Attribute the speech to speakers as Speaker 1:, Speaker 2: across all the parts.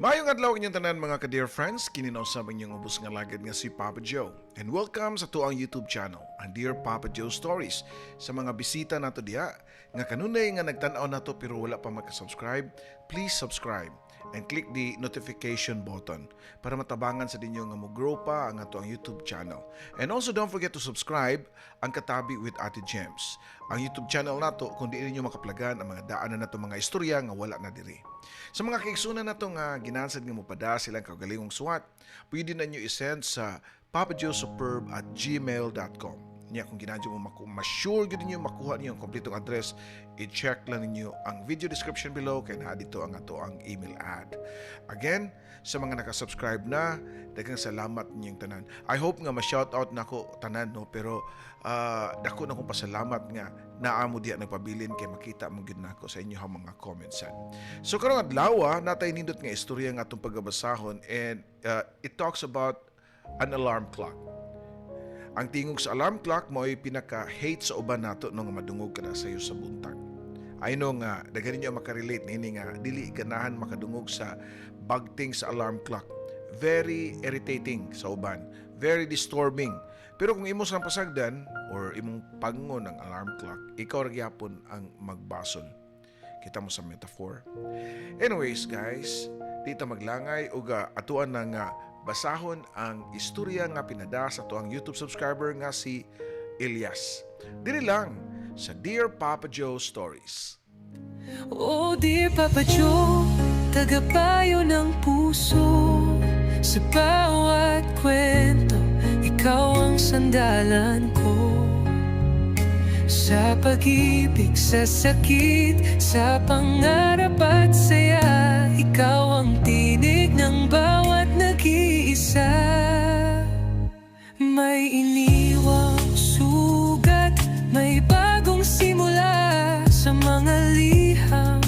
Speaker 1: Maayong adlaw inyong tanan, mga ka-dear friends, kini na usab inyong ubos nga lagad nga si Papa Joe. And welcome sa atoang YouTube channel, ang Dear Papa Joe Stories. Sa mga bisita nato diha, nga kanunay nga nagtan-aw nato pero wala pa makasubscribe, please subscribe and click the notification button para matabangan sa ninyo nga mo-grow pa ang atoang YouTube channel. And also, don't forget to subscribe ang Katabi with Ate Gems. Ang YouTube channel nato kung di ninyo makaplagan ang mga daan na nato mga istorya nga wala na diri. Sa mga kaigsunan nato nga ginansad nga mopada silang kaugalingong suwat, pwede na nyo i-send sa papajoesuperb@gmail.com. Nya kung ginadyo mo ma-sure gyud ninyo makuha niyo ang kompletong address, i-check lang ninyo ang video description below kay naa dito ang ato ang email ad. Again, sa mga nakasubscribe na, daghang salamat ninyong tanan. I hope nga ma-shoutout nako tanan, no, pero dako na kong pasalamat nga naa mo diha nagpabilin kay makita mo gyud nako sa inyo mga comments sad. So karong adlaw, natay nindot nga istorya nga atong pagabasahon and it talks about an alarm clock. Ang tingog sa alarm clock mo'y pinaka-hate sa uban nato no nga madungog kada sayo sa buntag. I know nga daghan ninyo makarelate niini nga dili ganahan makadungog sa bagting sa alarm clock. Very irritating sa uban, very disturbing. Pero kung imo sang pasagdan or imong pangon ang alarm clock, ikaw ra gyapon ang magbasol. Kita mo sa metaphor. Anyways, guys, di ta maglangay ug atuan na nga basahon ang istorya nga pinada sa atoang YouTube subscriber nga si Elias. Diri lang sa Dear Papa Joe Stories.
Speaker 2: Oh dear Papa Joe, tagapayo ng puso. Sa bawat kwento, ikaw ang sandalan ko. Sa pag-ibig, sa sakit, sa pangarap at saya, ikaw ang tinig ng bawat nag-iisa. May iniwang sugat, may bagong simula. Sa mga liham,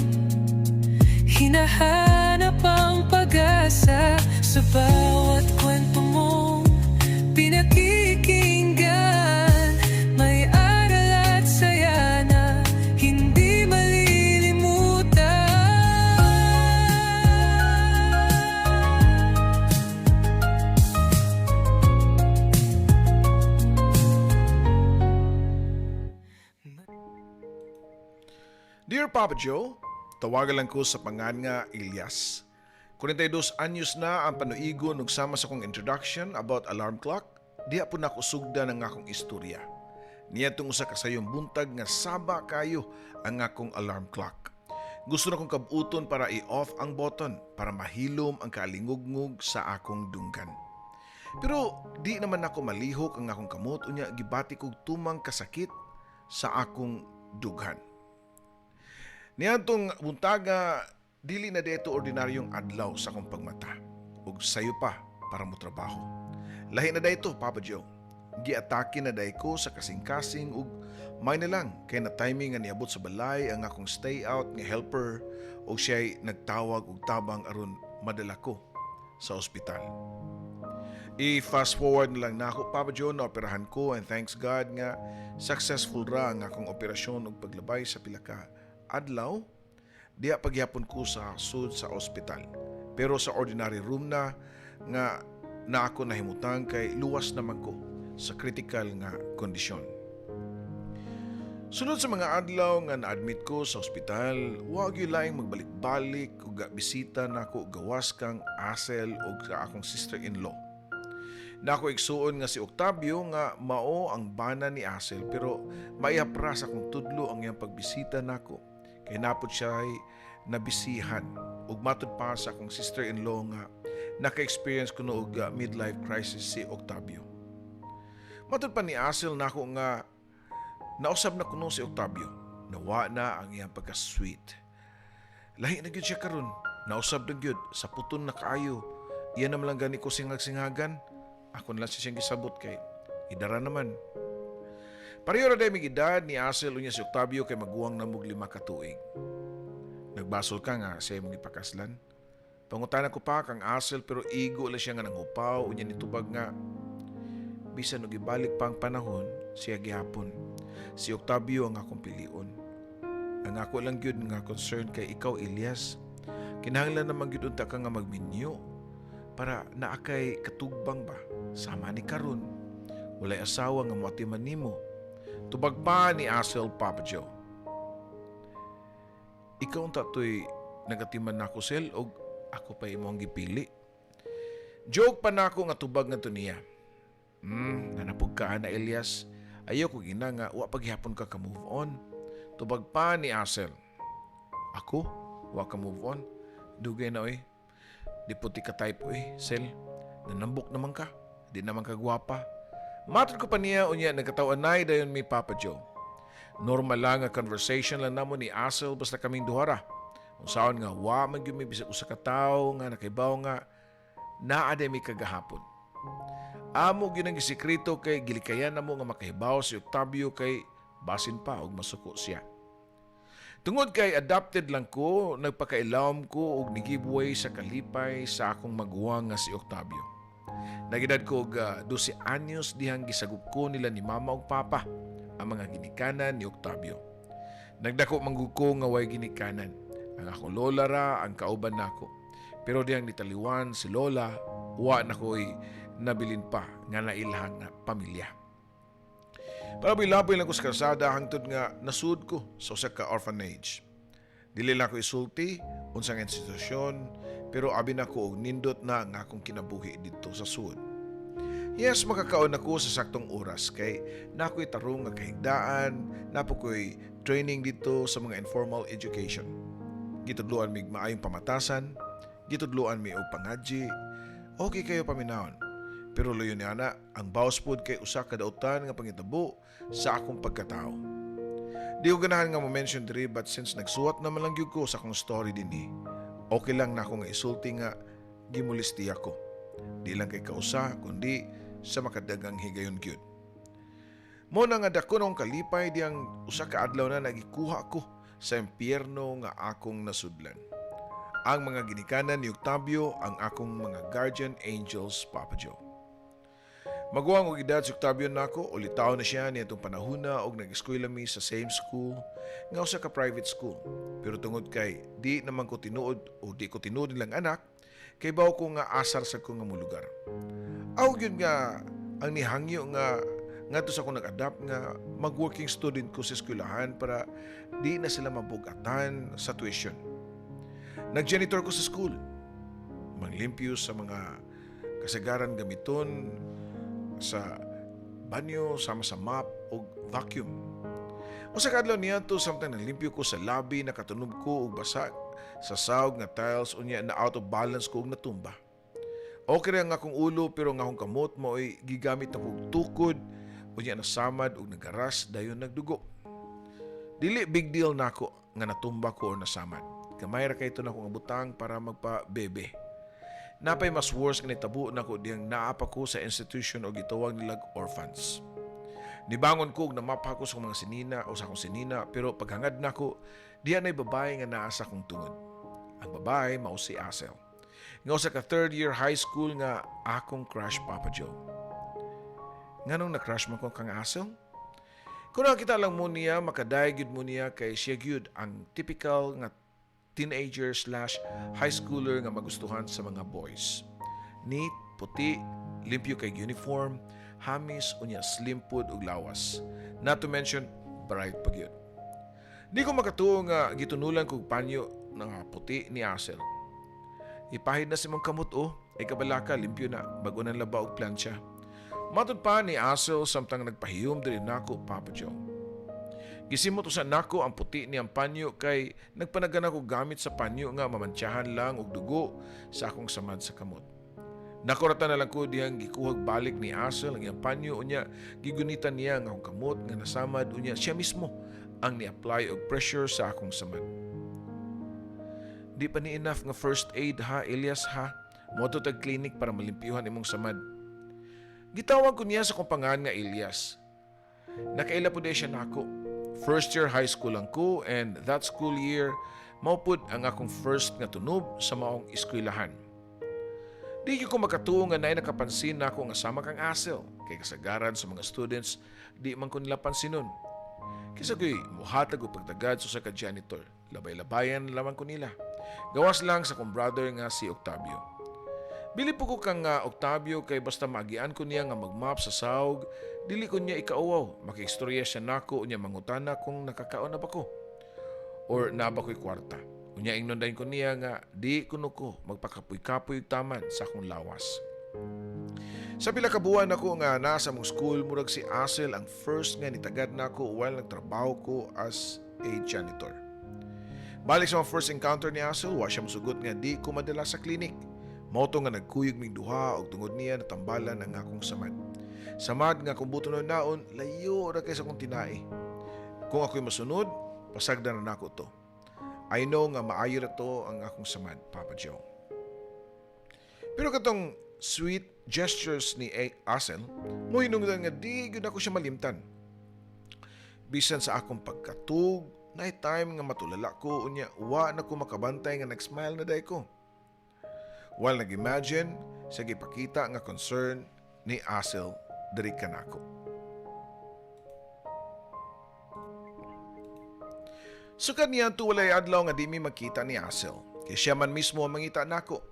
Speaker 2: hinahanap ang pag-asa. Sa bawat kwento mong pinakikinggan, may aral at saya na hindi malilimutan.
Speaker 1: Dear Papa Joe, tawagan lang ko sa pangan nga Elias. 42 anyos na ang panuigon ug sama sa akong introduction about alarm clock, diha po nako sugdan ang akong istorya. Niadtong usa ka sayong buntag nga saba kayo ang akong alarm clock. Gusto na kong kabuton para i-off ang button para mahilom ang kaalingugngog sa akong dunggan. Pero di naman ako malihok ang akong kamot unya gibati kog tumang kasakit sa akong dughan. Niadtong buntaga, dili na dito ordinaryong adlaw sa akong pagmata ug sayo pa para mo trabaho. Lahi na dito, Papa Joe. Giatake na day ko sa kasing-kasing ug may na lang kay na timing nga niabot sa balay ang akong stay out nga helper ug siya'y nagtawag og tabang aron madala ko sa ospital. I-fast forward na lang nako, Papa Joe, na operahan ko and thanks God nga successful ra ang akong operasyon ug paglabay sa pila ka adlaw, diha pagyapon ko sa sud sa ospital. Pero sa ordinary room na nga na ako nahimutang kay luwas naman ko sa critical nga kondisyon. Sunod sa mga adlaw nga na-admit ko sa ospital, wa gyud laing magbalik-balik ug bisita nako gawas kang Asel ug sa akong sister-in-law. Nako igsuon nga si Octavio nga mao ang bana ni Asel pero maihap ra sa akong tudlo ang iyang pagbisita nako kay napod siya ay nabisihan ug matud pa sa akong sister-in-law nga naka-experience kuno og midlife crisis si Octavio. Matud pa ni Asel nako nga nausab na kuno si Octavio. Nawa na ang iyang pagka-sweet. Lahi na gyud siya karon. Nausab na gyud sa puton na kaayo. Iya naman lang gani ko singag-singagan. Ako na lang siya siyang gisabot kay idara naman. Pareho ra day mig edad ni Asel unya si Octavio kay maguwang na mog 5 ka tuig. Nagbasol ka nga siya imong ipakaslan? Pangutana ko pa kang Asel pero igo lang siya nga nanghupaw unya nitubag nga bisan og ibalik pa ang panahon, siya gihapon. Si Octavio ang akong pilion. Ang ako lang gyud nga concern kay ikaw, Elias. Kinahanglan naman gyud unta ka nga magminyo para naa kay katugbang ba sama ni karon. Walay asawa nga moatiman nimo. Tubag pa ni Asel, Papa Joe. Ikaw unta to'y nagatiman nako, Sel, og ako pa imong gipili. Joke pa nako nga tubag nga niya. Nanapog ka na, Elias. Ayaw ko gina nga wa paghihapon ka ka move on. Tubag pa ni Asel. Ako? Wa ka move on? Dugay na oy. Di puti ka type oy, Sel. Nanambok naman ka. Di naman ka gwapa. Matod ko pa niya, unya nagkataw-anay dayon mi, Papa Joe. Normal lang nga conversation lang namo ni Asel basta kaming duhara. Unsaon nga wa man gyud mi bisag usa ka tawo nga nakaibaw nga naa day mi kagahapon. Amo gyud ang gisekreto kay gilikayan namo nga makahibaw si Octavio kay basin pa og masuko siya. Tungod kay adopted lang ko, nagpakailawom ko og ni-giveaway sa kalipay sa akong maguwang nga si Octavio. Nag-edad ko og 12 anyos dihang gisagop ko nila ni mama ug papa, ang mga ginikanan ni Octavio. Nagdako man gud ko nga way ginikanan. Ang akong lola ra ang kauban nako. Pero dihang nitaliwan si lola, wa na ko'y nabilin pa nga nailhan nga pamilya. Palaboy-laboy lang ko sa kalsada hangtod nga nasud ko sa usa ka orphanage. Dili lang ko isulti unsang institusyon, pero abi nako og nindot na nga akong kinabuhi didto sa sud. Yes, makakaon ako sa saktong oras kay naa ko'y tarong nga kahigdaan, naa po ko'y training dito sa mga informal education. Gitudloan mig maayong pamatasan, gitudloan mi og pangadji, okay kayo paminawon. Pero luyo niya na, ang bawas pod kay usa ka dautan nga pangitabo sa akong pagkatao. Di ko ganahan nga mo mention diri, but since nagsuwat naman lang gyud ko sa akong story dinhi, okay lang na ako nga isulti nga gimulisti ako. Di lang kay kausa, kundi sa makadagang higayon gyud. Mo na nga dako nang kalipay diyang usa ka adlaw na nagikuha ko sa impyerno nga akong nasudlan. Ang mga ginikanan ni Octavio ang akong mga guardian angels, Papa Joe. Maguwang og edad si Octavio nako, ulitaw na siya niadtong panahona og nag-eskwela mi sa same school nga usa ka private school. Pero tungod kay di naman ko tinuod o di ko tinuod nilang anak, kay baw ko nga asar sa ko nga molugar. Aw gyud nga ang nihangyo nga ngadto sa akong nag-adapt nga mag-working student ko sa eskwelahan para di na sila mabugatan sa tuition. Nag-janitor ko sa school. Manglimpyo sa mga kasagaran gamiton sa banyo sama sa mop o vacuum. Usa ka adlaw niadto, samtang naglimpyo ko sa lobby, nakatunob ko og basa sa sawg nga tiles, unya na out of balance ko og natumba. Okay ra ang akong ulo, pero ang akong kamot mao'y gigamit akong tukod, unya nasamad og nagaras, dayon nagdugo. Dili big deal nako nga natumba ko o nasamad. Gamay ra kay ito nako nga butang para magpa-bebe. Napay mas worse nga nitabo nako diyang naa pa ko sa institution o gitawag nilag orphans. Nibangon ko og namapa ko sa mga sinina o sa akong sinina, pero paghangad nako, diya na'y babae nga naa sa akong tungod. Ang babae mao si Asel, nga usa ka third year high school nga akong crush, Papa Joe. Nganong na-crush man ko kang Asel? Kung nakita lang mo niya, makaday gyud mo niya kay siya gyud ang typical nga teenager/high schooler nga magustuhan sa mga boys. Neat, puti, limpyo kay uniform, hamis, unya slim pud og lawas. Not to mention, bright pa gyud. Di ko makatuo nga gitunulan kog panyo nga puti ni Asel. "Ipahid na sa imong kamot oh, ay kabalaka, limpyo na, bago nang laba og plantsa." Matod pa ni Asel samtang nagpahiyom diri nako, Papa Joe. Gisimot usa nako ang puti niyang panyo kay nagpanagan ako gamit sa panyo nga mamantsahan lang og dugo sa akong samad sa kamot. Nakuratan na lang ko diyang gikuhag balik ni Asel ang iyang panyo, unya gigunitan niya ang akong kamot nga nasamad, unya siya mismo ang ni-apply og pressure sa akong samad. "Di pa ni enough nga first aid ha, Elias, ha. Moadto tag clinic para malimpyuhan imong samad." Gitawag ko niya sa akong pangalan nga Elias. Nakaila po siya nako. First year high school lang ko, and that school year mao pud ang akong first nga tunob sa maong eskwelahan. Di gyud ko makatuo nga naay nakapansin nako nga sama kang Asel kay kasagaran sa mga students di man ko nila pansinon. Kisa ko'y muhatag og pagtagad sa usa ka janitor, labay-labayan lamang ko nila. Gawas lang sa akong brother nga si Octavio. Bilib po ko kang Octavio kay basta maagian ko niya nga magmap sa sawg, dili ko niya ikauwaw. Makiistorya siya nako, unya mangutana kung nakakaon na ba ko or naa ba ko'y kwarta. Unya ingnon dayon ko niya nga di kuno ko magpakapoy-kapoy og taman sa akong lawas. Sa pila ka buwan ako nga nasa mong school, murag si Asel ang first nga nitagad nako while nagtrabaho ko as a janitor. Balik sa mga first encounter ni Asel, wa siya mosugot nga di ko madala sa clinic. Mao to nga nagkuyog mig duha og tungod niya natambalan ang akong samad. Samad nga kung buto naon, layo ra kay sa akong tinai. Kung ako'y masunod, pasagdan na nako to. I know nga maayo ra to ang akong samad, Papa Joe. Pero katong sweet gestures ni Asel, mo hinungdan nga di gyud ako siya malimtan. Bisan sa akong pagkatug, na time nga matulala ko, unya wa na ko makabantay nga nag-smile na diay ko. While nag-imagine sa gipakita nga concern ni Asel diri kanako. Sukad niya walay adlaw nga di mi magkita ni Asel. Kay siya man mismo ang mangita nako.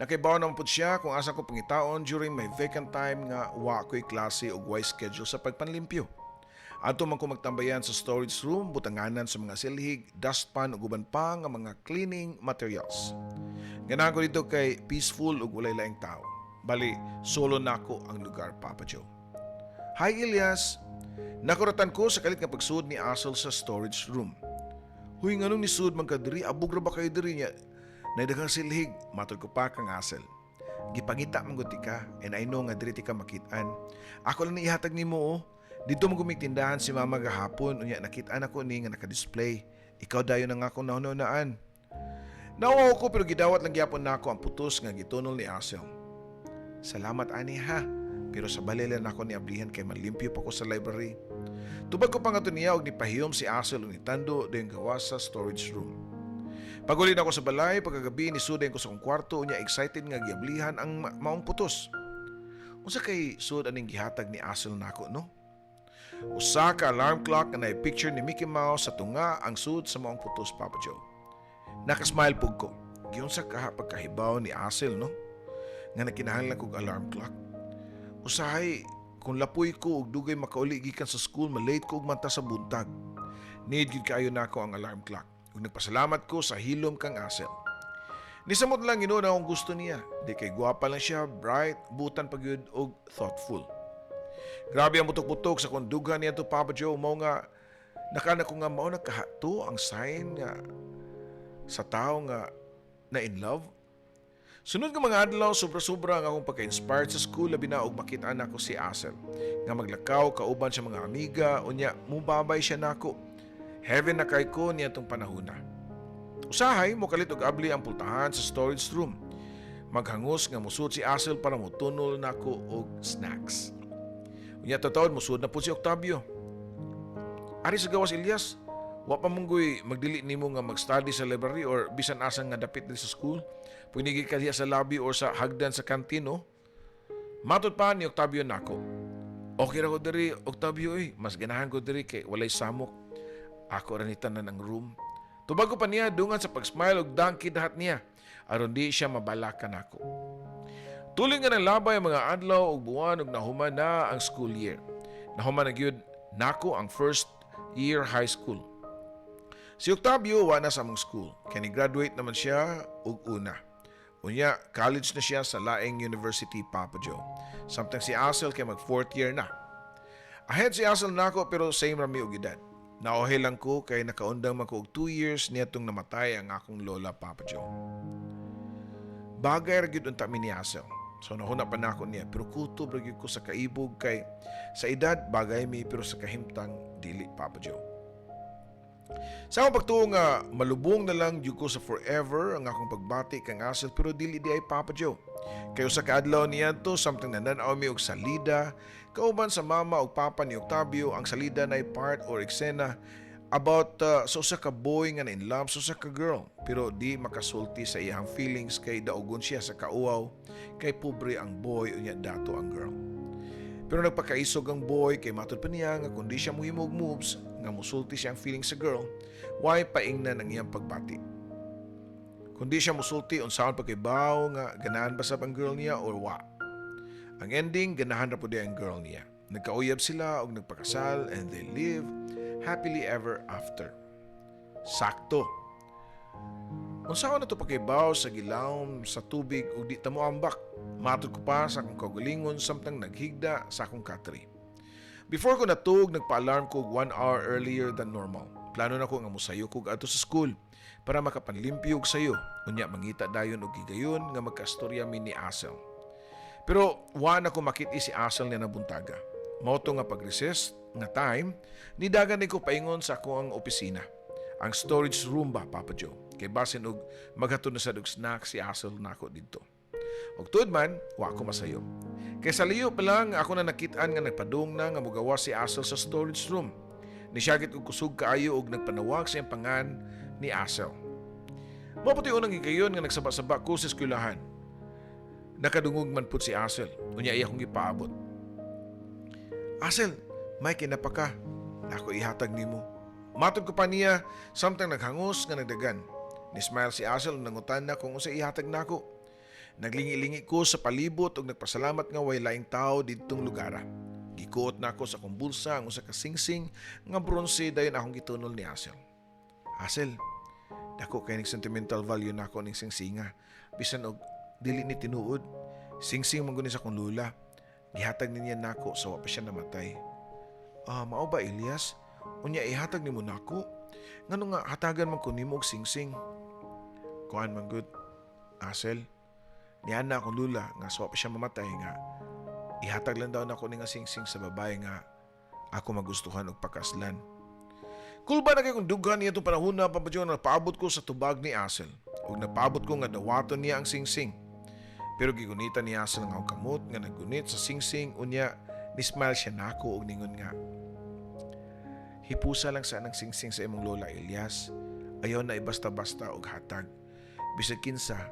Speaker 1: Nakaibaw naman pud siya kung asa ko pangitaon during my vacant time nga wa ko'y klase og way schedule sa pagpanlimpyo. Adto man ko magtambayan sa storage room, butanganan sa mga silhig, dustpan ug uban pa nga mga cleaning materials. Ganahan ko dito kay peaceful ug walay laing tao. Bali, solo nako ang lugar, Papa Joe. Hi, Elias! Nakuratan ko sa kalit nga pagsud ni Asel sa storage room. "Huy, nganong nisud man ka diri? Abog ra ba kayo diri niya? Naay daghang silhig," matod ko pa kang Asel. "Gipangita man gud ka and I know nga diri ti ka makit-an. Ako lang ni ihatag nimo oh. Dito mo tindahan si mama gahapon, unya nakit-an ako ni nga naka-display. Ikaw dayon ang akong nahunahunaan." Nauwaw ko pero gidawat lang gyapon nako ang putos nga gitunol ni Asel. "Salamat ani ha. Pero sa balay lang ako ni ablihan kay manlimpyo pa ko sa library." Tubag ko pa nga niya og nipahiyom si Asel ug nitando dayon gawas sa storage room. Paguli na ako sa balay, pagkagabi nisud ko sa akong kwarto, unya excited nga giablihan ang maong putos. Unsa kay sud aning gihatag ni Asel nako, no? Usa ka alarm clock nga naay picture ni Mickey Mouse sa tunga ang sud sa maong putos, Papa Joe. Nakasmile pug ko. Giunsa kaha pagkahibaw ni Asel, no? Nga nagkinahanglan kog alarm clock. Usahay, kung lapoy ko og dugay makauli gikan sa school, malate ko og manta sa buntag. Need gyud kaayo nako ang alarm clock. Ug nagpasalamat ko sa hilom kang Asel. Nisamot lang Ginoo na akong gusto niya. Di kay gwapa lang siya, bright, butan pa gyud og thoughtful. Grabe ang butok-butok sa akong dughan niya to, Papa Joe, mao nga nakana ko nga mao na kaha to ang sign nga sa tao nga na in love. Sunod nga mga adlaw, sobra-sobra ang akong pagka-inspired sa school, labi na og makita nako si Asel nga maglakaw kauban sa mga amiga, unya mubabay siya nako. Heaven na kay ko niya tong panahona. Usahay mo kalit og abli ang pultahan sa storage room. Maghangos nga musud si Asel para motunol nako og snacks. Unya tatawad musud na po si Octavio. "Ari sa gawas, Elias, wa pa monggoy magdili nimo nga mag-study sa library or bisan asa nga dapit diri sa school. Pwede ka diya sa lobby or sa hagdan sa canteen, no?" Matod pa ni Octavio nako. "Okay ra ko diri, Octavio eh. Mas ganahan ko diri kay walay samok. Ako ra ni tanan ang room." Tubag ko pa niya dungan sa pag-smile og danki dahat niya aron di siya mabalakan nako. Tuloy nga nalabay ang mga adlaw ug buwan ug nahuman na ang school year. Nahuman na gyud nako ang first year high school. Si Octavio wa na sa among school. Kay ni-graduate naman siya og una. Unya, college na siya sa laing university, Papa Joe. Samtang si Asel kay mag fourth year na. Ahead si Asel nako pero same rami og edad. Naohe lang ko kay nakaundang man ko og 2 years niadtong namatay ang akong lola, Papa Joe. Bagay ra gyud unta mi ni Asel. So nahuna pa nako niya pero kutob ra gyud ko sa kaibog kay sa edad bagay mi pero sa kahimtang dili, Papa Joe. Sa akong pagtuo nga malubong na lang jud ko sa forever ang akong pagbati kang Asel pero dili di ay, Papa Joe. Kay usa ka adlaw niadto, samtang nanan-aw mi og salida kauban sa mama ug papa ni Octavio, ang salida na part or eksena about sa usa ka boy nga na in love sa usa ka girl pero di makasulti sa iyang feelings kay daugon siya sa kauaw kay pobre ang boy unya dato ang girl. Pero nagpakaisog ang boy kay matod pa niya nga kung di siya mohimo og moves nga musulti siya ang feelings sa girl, way paingnan ang iyang pagbati. Kung di siya musulti, unsaon pagkaibaw nga ganahan ba sab ang girl niya or wa. Ang ending, ganahan ra pud ang girl niya. Nagkauyab sila og nagpakasal and they live happily ever after. Sakto. Unsaon na to pagkaibaw sa gilawom sa tubig ug di ta moambak? Matod ko pa sa akong kaugalingon samtang naghigda sa akong katri. Before ko natug, nagpa-alarm ko 1 hour earlier than normal. Plano na ko nga mosayo ko adto sa school para makapanlimpyo og sayo. Unya mangita dayon og higayon nga magkastorya mi ni Asel. Pero wa na ko makit si Asel niya na buntaga. Mao to nga pag-recess nga time, nidagan ni ko paingon sa akong opisina. Ang storage room ba, Papa Joe? Kay basin og maghatod na sa og snack si Asel nako didto. Og tuod man, wa ko masayo. Kay sa liyo pa lang ako na nakitaan nga nagpadung na nga mugawas si Asel sa storage room. Nisyagit og kusog kaayo og nagpanawag sa iyang pangan ni Asel. Mao pa unang higayon nga nagsaba-saba ko sa eskwelahan. Nakadungog man pud si Asel. Unya iya akong gipaabot. "Asel, may kinapa ka. Ako ihatag nimo." Matod ko pa niya samtang naghangos nga nagdagan. Ni-smile si Asel ug nangutan na kung unsa ihatag nako. Naglingi-lingi ko sa palibot ug nagpasalamat nga way laing tao didtong lugara. Gikuot nako sa akong bulsa ang usa ka singsing nga bronze, dayon akong gitunol ni Asel. "Asel, dako kay ning sentimental value nako ning singsinga. Bisan og dili ni tinuod. Singsing man guni sa akong lula. Gihatag niya nako sa wa pa siya namatay." "Ah, mao ba, Elias? Unya ihatag nimo nako? Ngano nga hatagan man ko nimo og singsing?" "Kuan man gud, Asel. Niana akong lula nga sa wa pa siya mamatay nga ihatag lang daw nako ni nga singsing sa babae nga ako magustuhan og pakaslan." Kulba na kay kung dughan niya itong panahon na, Papa Joe, napaabot ko sa tubag ni Asel. Ug napaabot ko nga dawaton niya ang singsing. Pero gigunitan ni Asel ang akong kamot nga naggunit sa singsing, unya ni smile siya nako og ningon nga, "Hipusa lang sa anang singsing sa imong lola, Elias. Ayaw na ibasta-basta og hatag. Bisag kinsa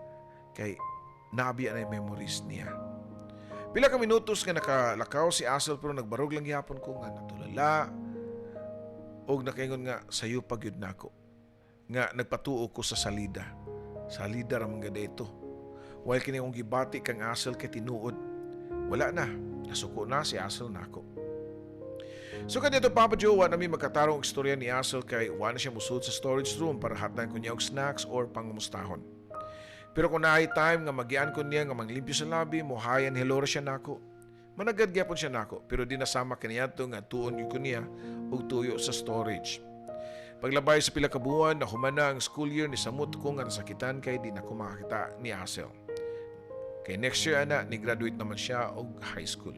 Speaker 1: kay naabi na yung memories niya." Pila ka minutos nga nakalakaw si Asel pero nagbarog lang gyapon ko nga natulala og nakaingon nga sayo pa gyud nako. Nga nagpatuo ko sa salida. Salida ra man gud ito. While kini akong gibati kang Asel kay tinuod. Wala na. Nasuko na si Asel nako. So kadto, Papa Joe, wa na mi magkatarong og istorya ni Asel kay wa na siya musud sa storage room para hatdan ko niya og snacks or pangumustahon. Pero kung naay time nga magian ko niya nga manglimpyo sa labi, mo-hi and hello ra siya nako. Managad gyapon siya nako, pero di nasama kaniadto nga tuon gyud ko niya og tuyo sa storage. Paglabay sa pila ka buwan, nahuman na ang school year, ni samot ko nga nasakitan kay di na ko makakita ni Asel. Kay next year ana, ni graduate naman siya og high school.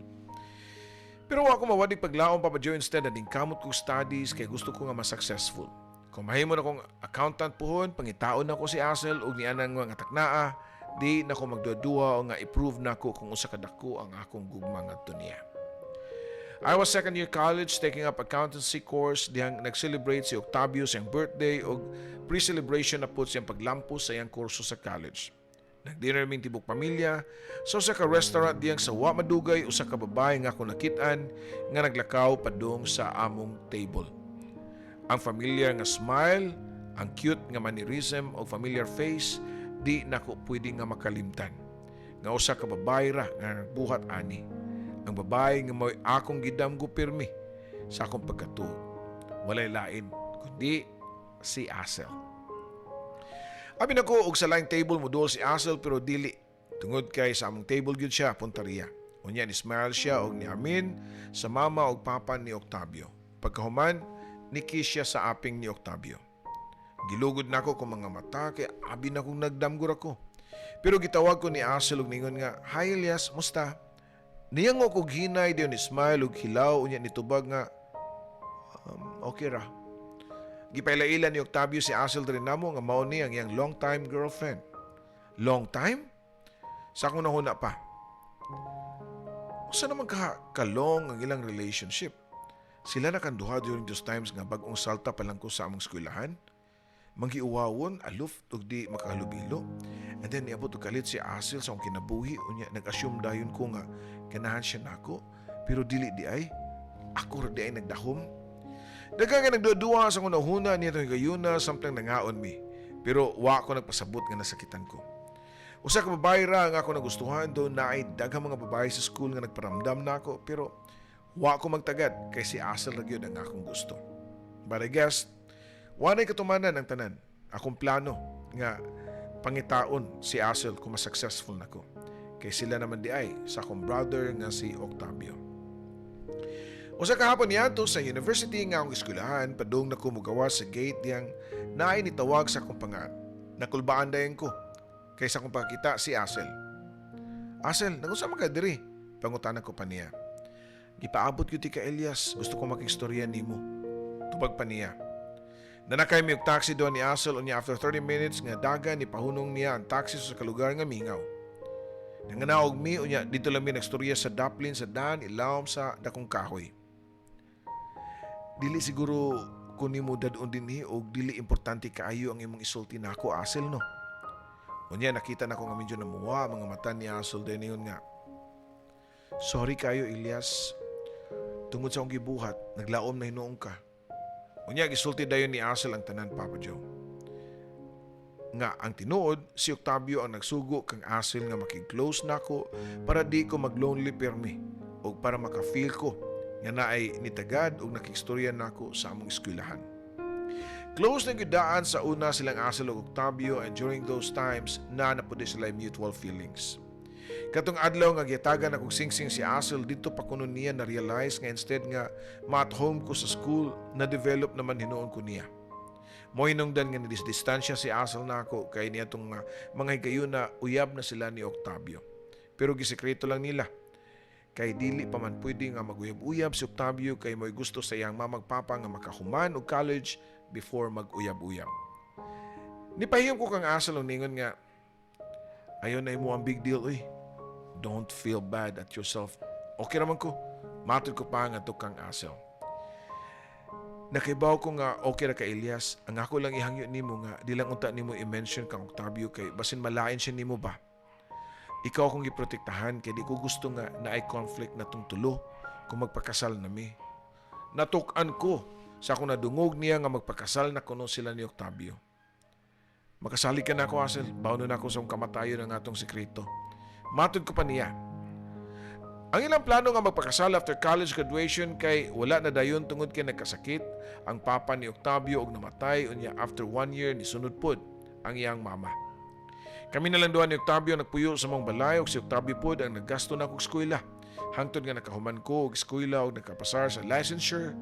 Speaker 1: Pero wa ko mawadig paglaom, Papa Joe. Instead, na kamot kong studies kay gusto ko nga ma-successful. Kung mahimo na kong accountant puhon, pangitaon na ko si Asel ug nianang mga taknaa, di na ko magduwa o nga i-prove nako kung usa ka dako ang akong gugma ngadto niya. I was second year college, taking up accountancy course, dihang nag-celebrate si Octavio sa iyang birthday ug pre-celebration na pud siyang paglampos sa iyang kurso sa college. Nag-dinner ming tibok pamilya sa usa ka restaurant diyang sa wa madugay usa ka babae nga ako nakit-an nga naglakaw padung sa among table. Ang familiar nga smile, ang cute nga mannerism o familiar face, di nako pwede nga makalimtan. Nga usa ka babae ra nga nagbuhat ani. Ang babae nga mo'y akong gidamgo pirmi sa akong pagkatuo. Walay lain kundi si Asel. Abi nako og sa laing table moduol si Asel pero dili. Tungod kay sa among table gyud siya puntariya. Unya ni smile siya og niamin sa mama og papa ni Octavio. Pagkahuman, ni kiss siya sa aping ni Octavio. Gilugod nako kung mga mata kay abi na kong nagdamgo ako. Pero gitawag ko ni Asel og ningon nga, "Hi Elias, musta?" Niyango kog hinay, dayon ni smile og hilaw, unya nitubag nga, "Okay ra." Gipaila-ila ni Octavio si Asel diri namo nga mao ni ang iyang long time girlfriend. Long time? Sa akong nahuna pa. Usa naman ka kalong ang ilang relationship? Sila na kanduha during those times nga bag-ong salta pa lang ko sa among eskwelahan. Manghiuwawon, aloof, ug di makahalubilo. And then niabot og kalit si Asel sa akong kinabuhi. Unya nag-assume dayon ko nga ganahan siya nako. Pero dili di ay. Ako ra di ay nagdahom. Daghang nga nagduwa sa akong nahuna niya itong higayuna samtang nangaon mi. Pero wa ko nagpasabot nga nasakitan ko. Usa ka babae ra ang ako nagustuhan, do naay daghang mga babae sa school nga nagparamdam nako, pero wa ko magtagad kay si Asel ra gyud ang akong gusto. But I guess wa na'y katumanan ang tanan. Akong plano nga pangitaon si Asel kung mas-successful nako. Kay sila naman diay sa akong brother nga si Octavio. Usa ka hapon niadto sa university nga akong eskwelahan, padung na ko mogawas sa gate diyang naay nitawag sa akong pangalan. Nakulbaan dayon ko kay sa akong pagkita si Asel. "Asel, nagunsa man ka diri?" Pangutana ko pa niya. "Gipaabot gyud ka, Elias, gusto ko makigstorya nimo," tubag pa niya. Nanakay mi og taxi doon ni Asel, unya after 30 minutes nga dagan ni pahunong niya ang taxi sa kalugar nga mingaw. Nanganaog mi, unya dito lang mi nagstorya sa daplin sa daan ilawom sa dakong kahoy. "Dili siguro ko nimo dad-on dinhi og dili importante kaayo ang imong isulti nako, Asel, no?" Unya nakita nako nga medyo namuha mga mata ni Asel, dayon niingon nga, "Sorry kayo, Elias. Tungod sa akong gibuhat, naglaom na hinuon ka." Unya gisulti dayon ni Asel ang tanan, Papa Joe. Nga ang tinuod, si Octavio ang nagsugo kang Asel nga makig-close nako para di ko mag-lonely permi o para maka-feel ko nga naay nitagad og nakigstorya nako sa among eskwelahan. Close na gyud daan sa una silang Asel ug Octavio, and during those times na napud sila mutual feelings. Katong adlaw nga gihatagan akong singsing si Asel, dito pa kuno niya na-realize nga instead nga ma-at home ko sa school, na-develop naman hinuon ko niya. Mo hinungdan nga nidisdistansya si Asel nako kay niya tong mga higayon na uyab na sila ni Octavio. Pero gisekreto lang nila. Kay dili pa man pwede nga maguyab-uyab si Octavio kay mo'y gusto sa iyang mama ug papa nga makahuman og college before mag-uyab-uyab. Nipahiyom ko kang Asel og ningon nga, "Ayaw na imo ang big deal, uy. Don't feel bad at yourself. Okay naman ko." Matod ko pa nga kang Asel. "Nakaibaw ko nga okay ra ka, Elias. Ang ako lang ihangyo nimo nga di lang unta nimo i-mention kang Octavio kay basin malain siya nimo ba. Ikaw akong giprotektahan kay di ko gusto nga naay conflict na tong tulo kung magpakasal nami." Natuk-an ko sa akong nadungog niya nga magpakasal na kuno sila ni Octavio. "Makasalig ka nako, Asel. Bawno na ako sa akong kamatayon ang atong sekreto," matod ko pa niya. Ang ilang plano nga magpakasal after college graduation kay wala na dayon tungod kay nagkasakit ang papa ni Octavio og namatay, unya after one year ni sunod pod ang iyang mama. Kami na lang duha ni Octavio nagpuyo sa among balay ug si Octavio pod ang naggasto na og eskwela. Hangtod nga nakahuman ko og eskwela ug nakapasar sa licensure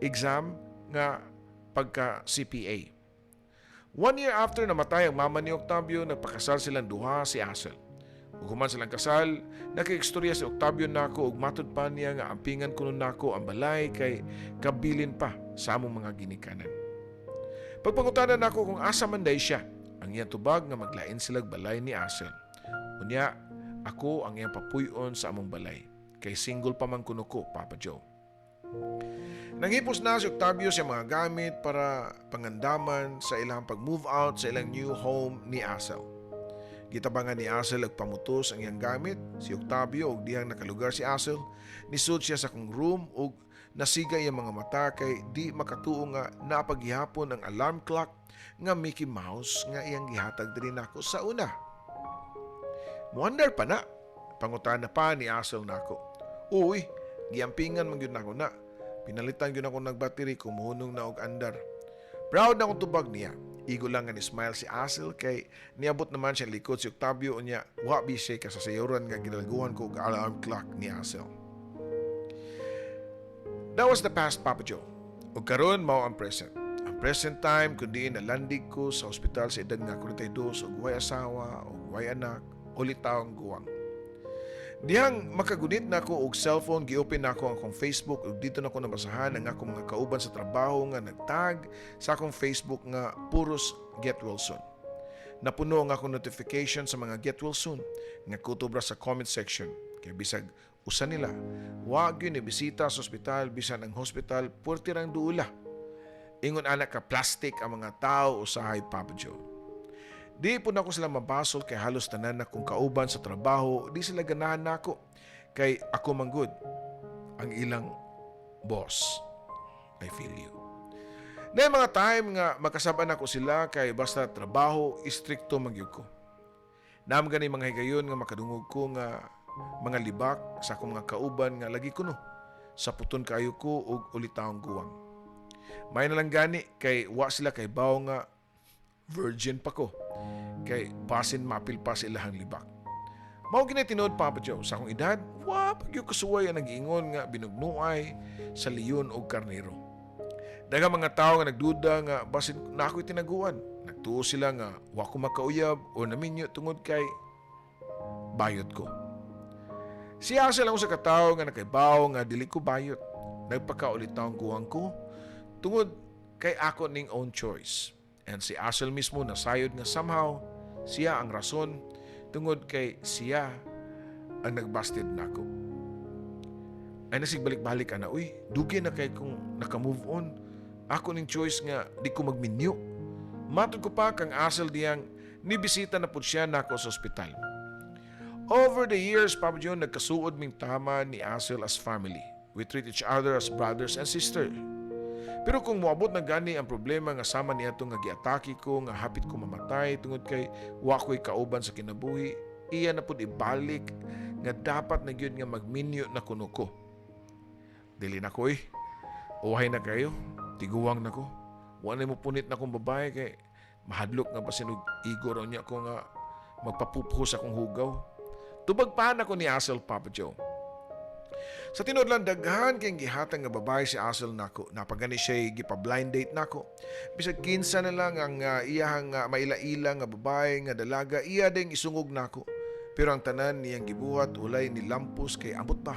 Speaker 1: exam nga pagka CPA. One year after namatay ang mama ni Octavio, nagpakasal silang duha si Asel. Ug human silang kasal, nakigstorya si Octavio nako ug matud pa niya nga ampingan kuno nako ang balay kay kabilin pa sa among mga ginikanan. Pagpangutana nako kung asa man day siya, ang iyang tubag nga maglain silag balay ni Asel. Unya, ako ang iyang papuy-on sa among balay. Kay single pa man kuno ko, Papa Joe. Nangipos na si Octavio sa mga gamit para pangandaman sa ilang pag-move out sa ilang new home ni Asel. Gitabangan ni Asel og pamutos ang iyang gamit, si Octavio, og dihang nakalugar si Asel, nisud siya sa akong room ug nasiga iyang mga mata kay di makatuo nga napagihapon ang alarm clock nga Mickey Mouse nga iyang gihatag diri nako sa una. "Muandar pa na?" Pangutana pa ni Asel nako. "Uy, giampingan man gyud nako na. Pinalitan gyud ako nag battery kung muhunong na og andar." Proud na akong tubag niya. Igo lang nga ni smile si Asel kay niabot naman siya likod si Octavio, unya wa bi siya kasasayuran nga gidalguhan ko og alarm clock ni Asel. That was the past, Papa Joe. Ug karon mao ang present. Ang present time kun diin nalandig ko sa ospital sa edad nga 42 ug way asawa ug way anak, ulitaw ang guwang. Dihang makagunit na ako og cellphone, gi-open na ako ang akong Facebook ug dito na ko nabasahan ang akong mga kauban sa trabaho nga nagtag sa akong Facebook nga puros "get well soon". Napuno ang akong notification sa mga "get well soon" nga kutob ra sa comment section kay bisag usa nila wa gyud ni bisita sa ospital bisan ang hospital puwerte rang duula. Ingon ana ka plastic ang mga tao usahay, Papa Joe. Di po nako sila mabasol kay halos tanan na kong kauban sa trabaho, di sila ganahan nako kay ako manggud ang ilang boss. I feel you. Na mga time nga makasab-an nako sila kay basta trabaho, istrikto man gyud ko. Naa man gani mga higayon nga makadungog ko nga mga libak sa akong mga kauban nga lagi kuno. Saputon kaayo ko og ulitawong guwang. May na lang gani kay wa sila kahibaw nga virgin pa ko. Kay basin mapil pa sa ilahang libak. Mao gini tinuod, Papa Joe, sa akong edad, wa pa gyud kasuway ang nag-iingon nga binugnuay sa leon og karnero. Daghang mga tao nga nagduda nga basin na ako'y tinaguan. Nagtuo sila nga wa ko makauyab o naminyo tungod kay bayot ko. Siya sila sa katawo nga nakaibaw nga dili ko bayot. Nagpakaulitawong guwang ko tungod kay ako ning own choice. And si Asel mismo nasayod nga somehow siya ang rason tungod kay siya ang nagbasted nako. Ay nasig balik-balik ana, uy, dugay na kay kung naka-move on. Ako ning choice nga di ko magminyo. Matod ko pa kang Asel diyang nibisita na pud siya nako sa ospital. Over the years, Papa John, nagkasuod ming tama ni Asel as family. We treat each other as brothers and sisters. Pero kung moabot na gani ang problema nga sama niya nga giatake ko nga hapit ko mamatay tungod kay wa ko'y kauban sa kinabuhi, iya na pud ibalik nga dapat na gyud nga magminyo na kuno ko. Dili na ko eh. Uhay na kayo. Tiguwang na ko. Wa na mo punit na akong babae kay mahadlok nga basin og igo raw niya ko nga magpapupho sa akong hugaw. Tubag pa na ko ni Asel, Papa Joe. Sa tinuod lang, daghan kay gihatag nga babae si Asel nako. Napagani siya gipa-blind date nako. Bisag kinsa na lang ang iyahang maila-ila nga babae nga dalaga, iya ding isungog nako. Pero ang tanan niyang gibuhat walay nilampos kay ambot ba.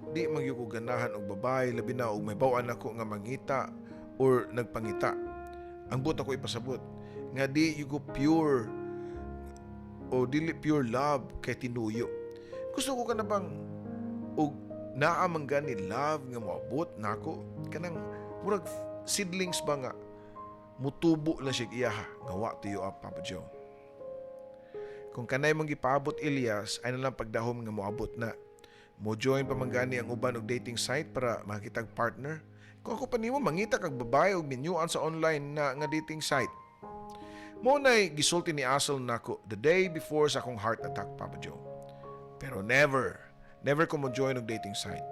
Speaker 1: Di man gyud ko ganahan og babae, labi na og may baw-an ako nga mangita or nagpangita. Ang buot ako ipasabot nga di gyud ko pure o dili pure love kay tinuyo. Gusto ko kana bang og naa man gani love nga moabot nako, kanang murag seedlings ba nga mutubo lang siya iyaha nga wa tuyo up, Papa Joe. Kung kanay mong gipaabot, Elias, ay na lang pagdahom nga moabot na. Mo join pa man gani ang uban og dating site para makitag partner. Kung ako pa nimo, mangita kag babae og minyuan sa online na nga dating site. Mo nay gisulti ni Asel nako the day before sa akong heart attack, Papa Joe. Pero never, never ko mo join og dating site.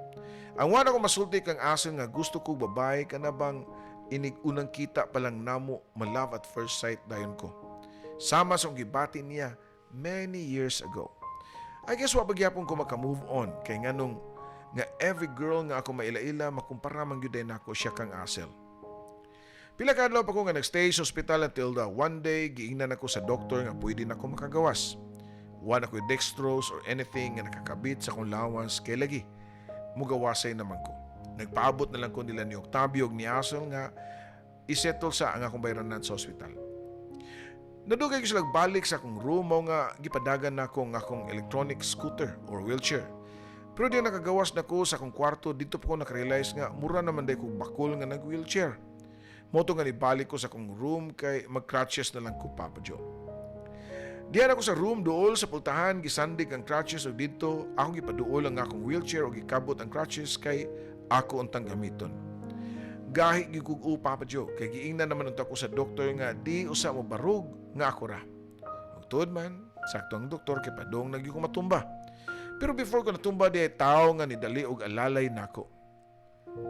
Speaker 1: Ang wala ko masulti kang Asel nga gusto ko babae kana bang inig unang kita pa lang namo, ma-love at first sight dayon ko. Sama sa akong gibati niya many years ago. I guess wa pagyapon ko maka-move on kay nganong nga every girl nga ako maila-ila makumpara man gyud nako siya kang Asel. Pila ka adlaw pa ko nga nagstay sa ospital until the one day giingnan ako sa doktor nga pwede na ako makagawas. Wa na ko'y dextrose or anything nga nakakabit sa akong lawas kay lagi mugawasay naman ko. Nagpaabot na lang ko nila ni Octavio ug ni Asel nga isettle sa ang akong bayranan sa ospital. Nadugay ko sila balik sa akong room mao nga gipadagan nako ang akong electronic scooter or wheelchair. Pero di nakagawas na ko sa akong kwarto, dito pa ko nakarealize nga mura naman day kog bakol nga nag-wheelchair. Mao to nga nibalik ko sa akong room kay mag-crutches na lang ko, Papa Joe. Diyan ako sa room duol sa pultahan, gisandig ang crutches ug didto akong gipaduol ang akong wheelchair ug gikabot ang crutches kay ako untang gamiton. Gahi gyud kog u, Papa Joe, kay giingnan naman unta ko sa doktor nga di usa mo barug nga ako ra. Ug tuod man, sakto ang doktor kay padong na gyud ko matumba. Pero before ko natumba, di ay tao nga nidali og alalay nako.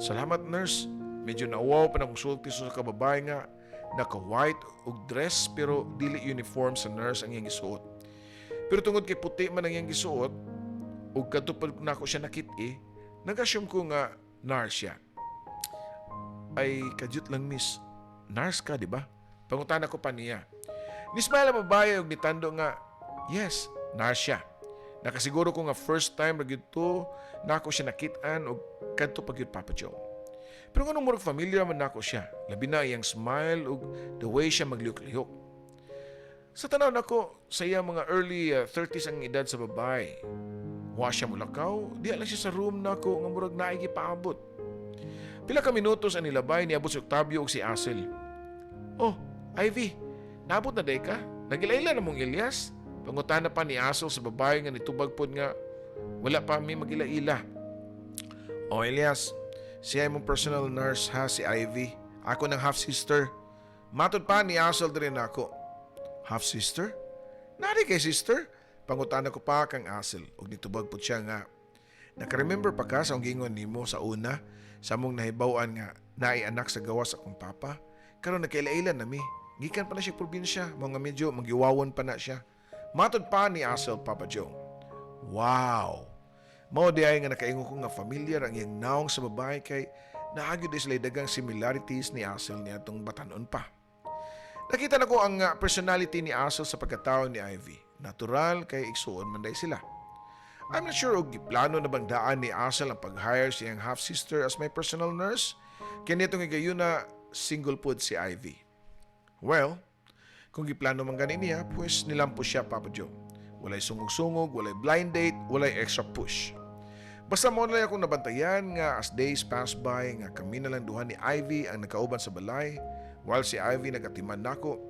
Speaker 1: "Salamat, nurse." Medyo nauwaw pa na sulti sa kababae nga naka-white og dress pero dili uniform sa nurse ang iyang gisuot. Pero tungod kay puti man ang iyang gisuot ug kadto pa nako siya nakit-i, nag-assume ko nga nurse siya. "Ay, kadyot lang, miss. Nurse ka, di ba?" Pangutana ko pa niya. Nismile ang babae og nitando nga, yes, nurse siya. Nakasiguro ko nga first time ra gyud to nako siya nakit-an og kadto pa gyud, Papa Joe. Pero nganong murag familiar man nako siya, labi na iyang smile ug the way siya maglihok-lihok. Sa tanaw nako, sa iyang mga early 30s ang edad sa babae. Wa siya mulakaw, diha lang siya sa room nako nga murag naay gipaabot. Pila ka minutos ang nilabay, niabot si Octavio ug si Asel. "Oh, Ivy, naabot na day ka? Nagilaila na mong Elias?" Pangutana pa ni Asel sa babae nga nitubag pod nga wala pa mi magilaila. "Oh, Elias, siya imong personal nurse ha, si Ivy. Ako nang half sister. Matod pa ni Asel diri nako. Half sister? Naa diay kay sister? Pangutana ko pa kang Asel ug nitubag pud siya nga naka-remember pa ka sa akong giingon nimo sa una sa among nahibaw-an nga naay anak sa gawas akong papa. Karon nagkaila-ila na mi. Gikan pa na siya probinsya, mga medyo magyuwawon pa na siya. Matod pa ni Asel, Papa Joe. Wow! Mao diay nga nakaingon ko nga familiar ang iyang naong sa babae kay naa gyud sila daghang similarities ni Asel niadtong batanon pa. Nakita nako ang personality ni Asel sa pagkatao ni Ivy. Natural kay igsuon man diay sila. I'm not sure og giplano na bang daan ni Asel ang pag-hire sa iyang half-sister as my personal nurse. Kaya nitong higayuna, single pod si Ivy. Well, kung giplano man gani niya, pues nilampo siya, Papa Joe. Walay sungog-sungog, walay blind date, walay extra push. Basta mao na lang akong nabantayan nga as days pass by nga kami na lang duha ni Ivy ang nakauban sa balay while si Ivy nagatiman nako.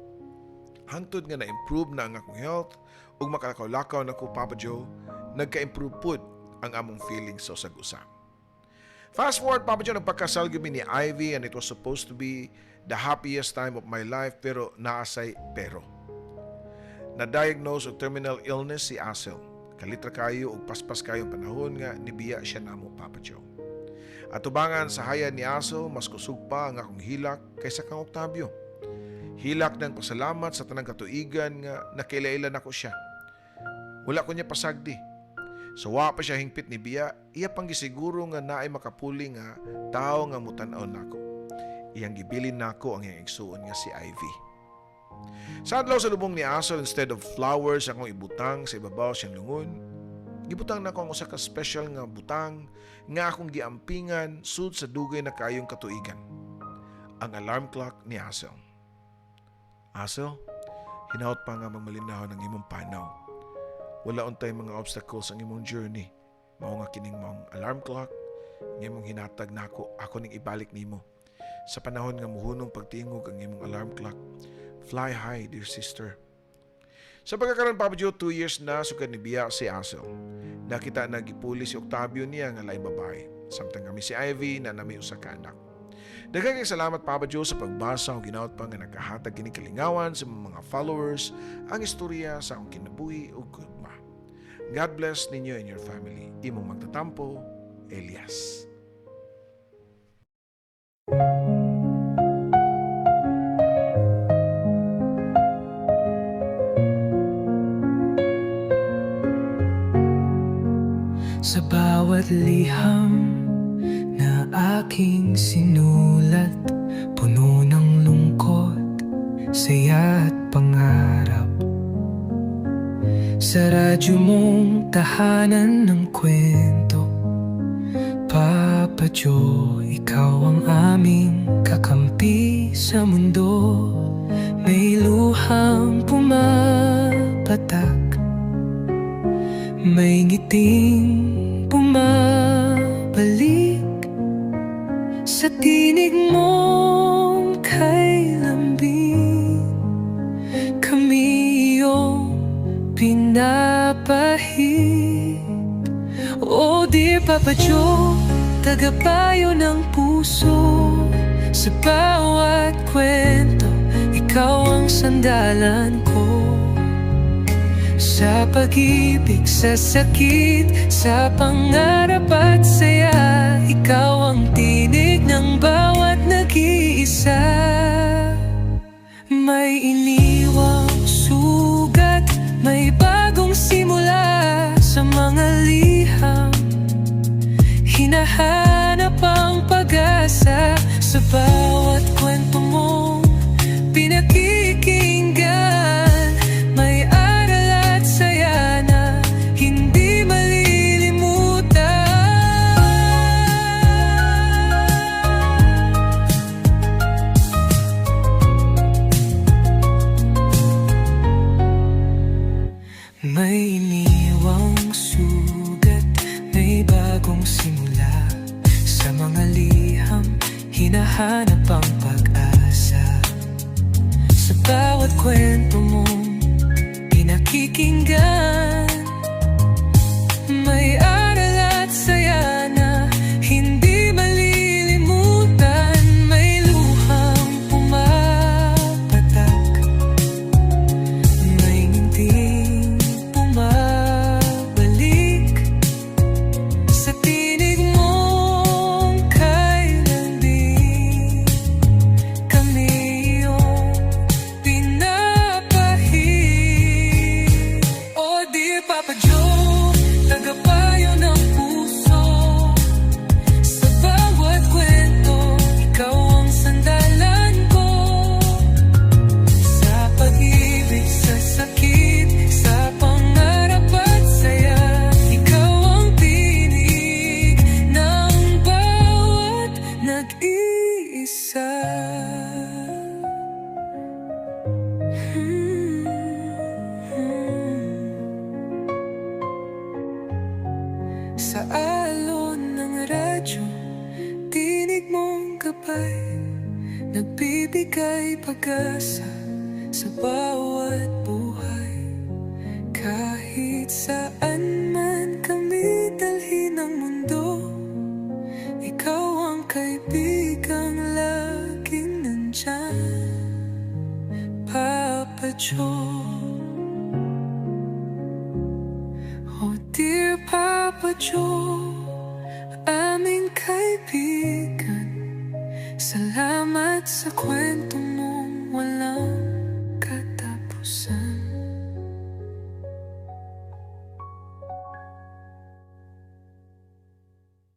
Speaker 1: Hangtod nga na-improve na ang akong health ug makalakaw-lakaw nako, Papa Joe, nagka-improve pud ang among feelings sa usag-usa. Fast forward, Papa Joe, nagpakasal gyud mi ni Ivy and it was supposed to be the happiest time of my life, pero naa say pero. Na-diagnose og terminal illness si Asel. Kalitra kayo og paspas kayo ang panahon nga nibiya siya namo, Papa Joe. Atubangan sa hayad ni Asel, mas kusog pa ang akong hilak kaysa kang Octavio. Hilak ng pasalamat sa tanang katuigan nga nakaila-ila nako siya. Wala ko niya pasagdi. So wa pa siya hingpit ni biya, iya pang gisiguro nga naay makapuli nga tao nga mutan-aw nako. Iyang gibilin nako ang iyang igsuon nga si Ivy. Sa adlaw sa lubong ni Asel, instead of flowers akong ibutang sa ibabaw siyang lungon, gibutang nako ang usa ka special nga butang nga akong giampingan sud sa dugay na kayong katuigan. Ang alarm clock ni Asel. Asel, hinaot pa nga magmalinahon ang imong panaw. Wala untay mga obstacles ang imong journey. Mao nga kining mong alarm clock, nga imong hinatag nako, ako ning ibalik nimo. Sa panahon nga muhunong pagtingog ang imong alarm clock, fly high, dear sister. Sa pagkakaroon, Papa Joe, 2 years na sukad ni biya si Asel. Nakita na gipuli si Octavio niya nga laing babae. Samtang kami si Ivy naa nami usa ka anak. Daghang kay salamat, Papa Joe, sa pagbasa ug ginaot pa nga nakahatag kini kalingawan sa mga followers ang istorya sa akong kinabuhi ug gugma. God bless ninyo and your family. Imong magtatampo, Elias.
Speaker 2: Sa bawat liham na aking sinulat, puno ng lungkot, saya at pangarap. Sa radyo mong tahanan ng kwento, Papa Joe, ikaw ang aming kakampi sa mundo. May luhang pumapatak, may ngiting bumabalik. Sa tinig mong kay lambing, kami iyong pinapahid. Oh dear Papa Joe, tagapayo ng puso. Sa bawat kwento, ikaw ang sandalan ko. Sa pag-ibig, sa sakit, sa pangarap at saya, ikaw ang tinig ng bawat nag-iisa. May iniwang sugat, may bagong simula. Sa mga liham, hinahanap ang pag-asa. Sa bawat kwento mong pinakikinggan, may aral at saya na hindi malilimutan. May iniwang sugat, may bagong simula. Sa mga liham, hinahanap ang pag-asa. Sa bawat kwento mong pinakikinggan, may aral at saya na hindi malilimutan. May luhang Joe, tagapayo ng puso. Sa bawat kwento, ikaw ang sandalan ko. Sa pag-ibig, sa sakit, sa pangarap at saya, ikaw ang tinig ng bawat nag-iisa. Sa alon ng radyo, tinig mong gabay, nagbibigay pag-asa sa bawat buhay. Kahit saan man kami dalhin ng mundo, ikaw ang kaibigang laging nandyan, Papa Joe. Oh dear Papa Joe, aming kaibigan, salamat sa kwento mong walang